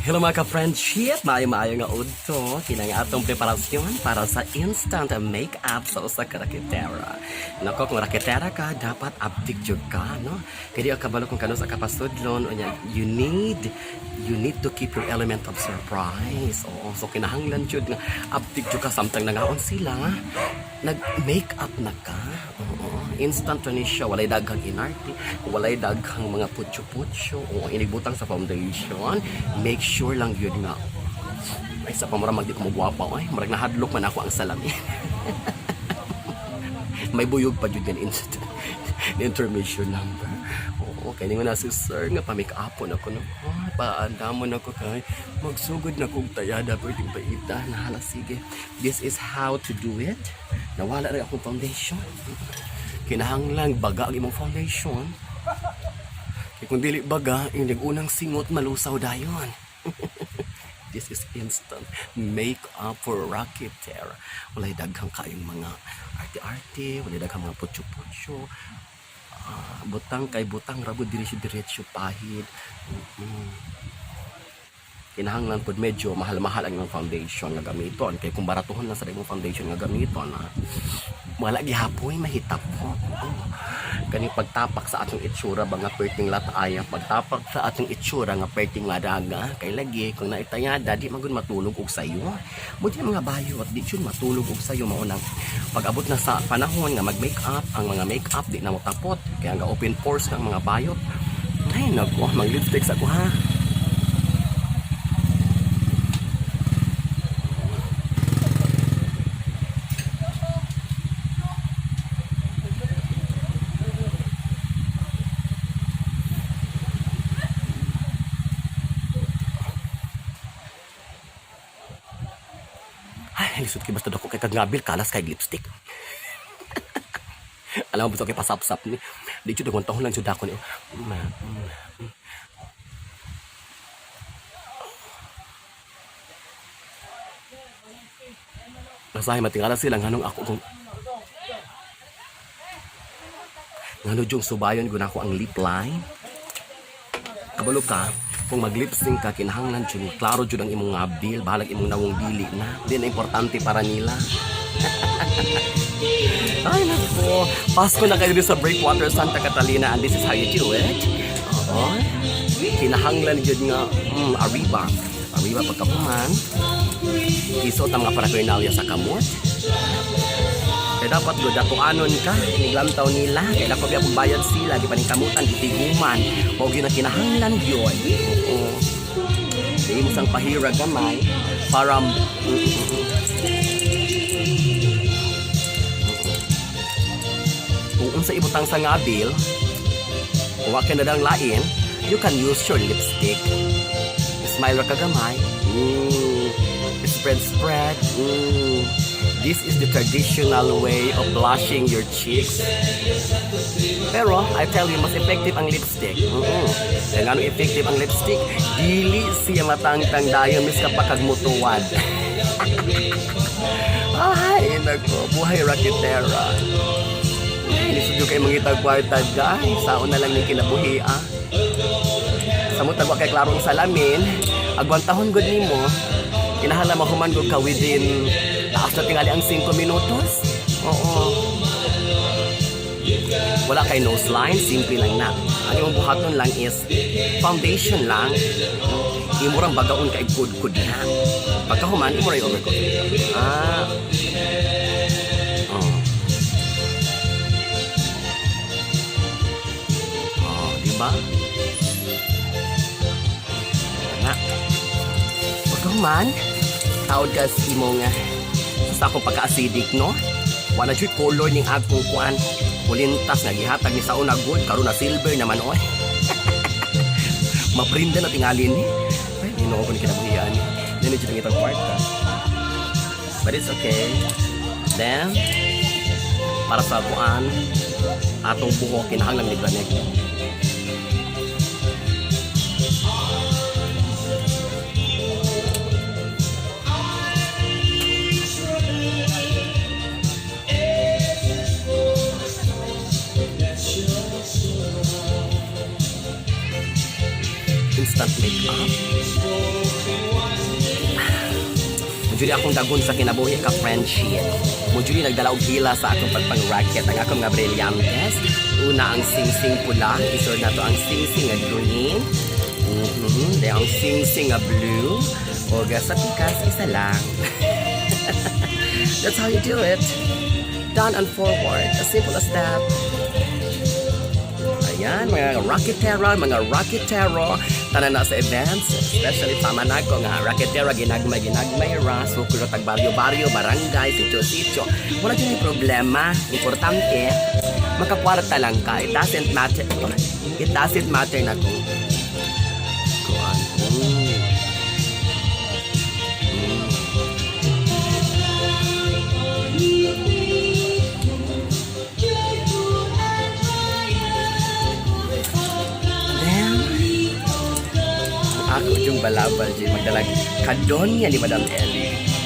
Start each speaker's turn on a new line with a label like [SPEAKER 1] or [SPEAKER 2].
[SPEAKER 1] Hello, mga ka-friendship! Maayo-maayo nga udto. Kini ang atong preparasyon para sa instant makeup sa usa ka raketera. Nako, kung raketera ka, dapat abtik jud ka, no? Kaya di ka kabalo kung kanus ka pasudlon, unya, you need to keep your element of surprise. Oo, so kinahanglan jud nga abtik jud ka samtang nangaon sila. Nag-makeup na ka. Oo, instant ni siya. Walay daghang inarte, walay daghang mga putyo-putyo, o inigbutang sa foundation. Make sure lang yun nga. Ay, sa pamura magdi ko magwapa, ay, murag nahadlok man ako ang salamin. May buyog pa jud yan instant intermission number. Oo, kaya nga na si sir nga pa-make up na ko, no. Ay, paandamon ako kay magsugod na kog tayada pwedeng paita. Nahala, sige. This is how to do it. Nawala rin akong foundation. Kinahanglang baga ang imong foundation. Kay kung dili baga, yung unang singot malusaw dayon. This is instant makeup for Raketera. Walay daghang kayong mga arte-arte, walay daghang mga putyo-putyo. Ah, butang kay butang ra gud, diretso-diretso pahid. Kinahanglan pod medyo mahal-mahal ang imong foundation nga gamiton kay kung baratuhon lang sa imong foundation nga gamiton, ah, wala gihapoy mahitap po. Oo. Kani pagtapak sa atong itsura ba nga perting lataya, pagtapak sa atong itsura nga perting madaga, kay lagi kung naitayada di man gud matulog og sayo. Buti ang mga bayot di jud matulog og sayo, mao nang pag-abot na sa panahon nga mag-make up, ang mga make up di na mo tapot kaya nga open pores ng mga bayot. Ay nako, mag lipstick sa ako ha. Ay, lisod kay basta dako kay kagngabil kalas kay lipstick. Alam mo basta kay pasap-sap ni. Di jud akong tahon lang jud ako ni. Basahin matingala sila nganong ako kung ngano yung subayon guna ko ang lip line. Kabalo ka, kung mag-lip sync ka, kinahanglan jud klaro jud ang imong ngabil, bahalag imong nawong dili na. Di na importante para nila. Ay, nako. Pasko na kayo dito sa Breakwater, Santa Catalina, and this is how you do it. Oo. Kinahanglan jud nga, arriba. Arriba pagkahuman. Isuot ang mga paraphernalia sa kamot. Kaya dapat gud anon ka, niglantaw nila, kaya dako biya bayad sila, di pa ning kamutan, gitiguman. Mao gyud ang kinahanglan gyud. Oo. Di mo sang pahira gamay para Kung unsa ibutang sa ngabil, kung wa ka na dang lain, you can use your lipstick. Smile ra ka gamay. Spread, spread. This is the traditional way of blushing your cheeks. Pero, I tell you, mas effective ang lipstick. Kaya nga effective ang lipstick, dili siya matangtang dayon mis ka pa kag mutuwad. Ay, nako, buhay raketera. Ay, lisod yung kay mangitag kwarta, guys. Saon na lang ni kinabuhi, ah. Samot wa kay klarong salamin, agwantahon gud nimo. Kinahanglan mahuman gud ka within taas na tingali ang 5 minutos. Oo. Wala kay nose line, simple lang na. Ang imong buhaton lang is foundation lang. Imo rang bagaon kay kudkod na. Pagkahuman, imo ra overcoat. Ah. Oh. Oh, di ba? Na. Pagkahuman, taod ka sa imong sa akong pagka-acidic, no? Wala jud color ning akong kuan. Kulintas nga gihatag ni sa una gold, karon na silver naman oy. Maprinda na tingali ni. Ay, Ginoo ko ni kinabuhian. Dili jud ang itang kwarta. But it's okay. Then, para sa kuan, atong buhok kinahanglan ni glanek. Instant makeup. Jud akong dagon sa kinabuhi ka friendship. Mo jud nagdala og hila sa akong pagpang-racket ang akong mga brilyantes. Una ang singsing pula, isod nato ang singsing nga green. Then ang singsing nga blue. O sa pikas, isa lang. That's how you do it. Done and forward. As simple as that. Ayan, mga rocketero, tanan na sa events, especially tama na ko nga rocketera, ginagmay, ginagmay ra, sukuro tag baryo-baryo, barangay, sityo-sityo. Wala dyan problema. Importante, makakwarta lang ka. It doesn't matter. It doesn't matter na kung ano. Then, ako yung balabal, G, magdalag kadonya ni Madam Ellie.